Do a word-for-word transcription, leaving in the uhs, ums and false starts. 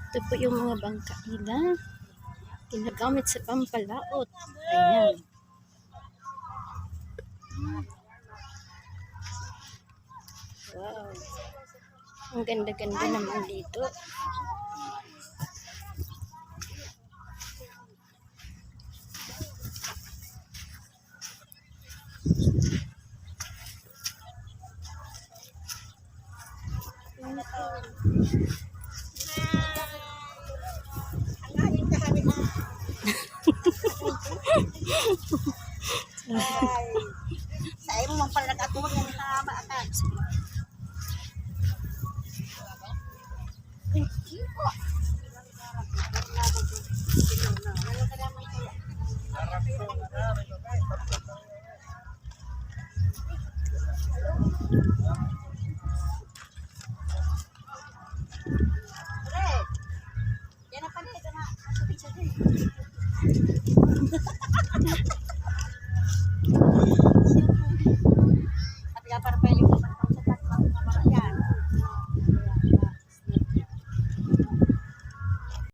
Ito po yung mga bangka nila. Ginagamit sa pampalaot. Ayan. Wow. Ang ganda-ganda naman dito. Sa imo man pala nag-atubang yan, tama ka.